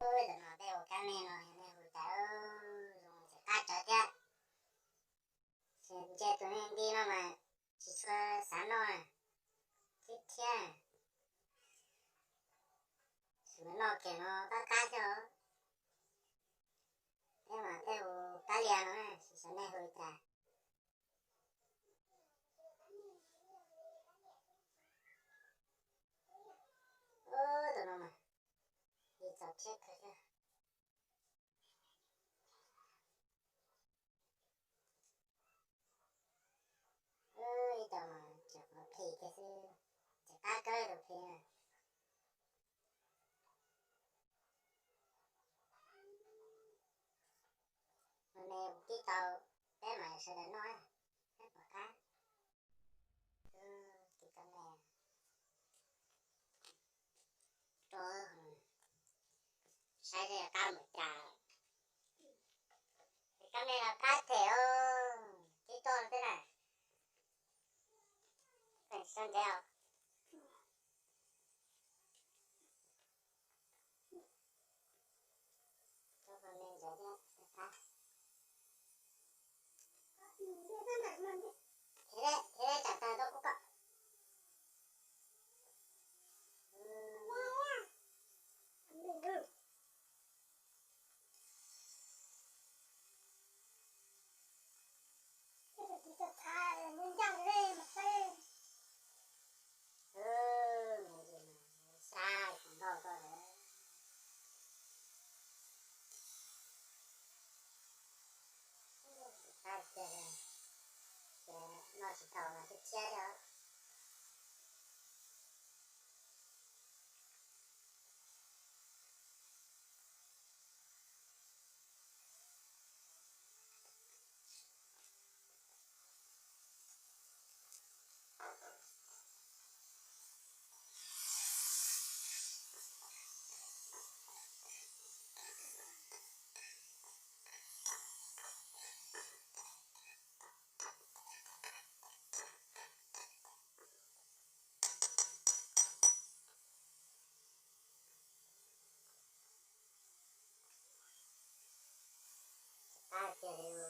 Ub, tus no tej ua kab nej no yog nej hu cas zoo tsis qab tsawv thiab. Ces ntsia tus neeg nti no mas tsis tshua xav noj, thiab thiab, tsis mus noj kiag no qab qab thiab os. Peb mas tej hu kab lias no, tsis xav nej hu cas. Ub, tus no mas li txaus thiab kawg thiab. Ib co mas tseem qhuav phim kiag xwb, tsis qab kawg tus phim na. Ua ne kuv tib tau, peb mas sawv daws noj, peb pom qab. Tus kab me, saib seb qab mus cas. Tus kab me los qab them os, tib toj xwb na. Peb sawv ntev os. Noj tsis tau mas thiab thiab li.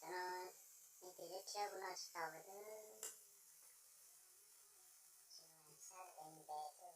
Cov no, ib tis lub tshiab kuv noj tsis tau lawm. Tsis sab ntev ntev xwb.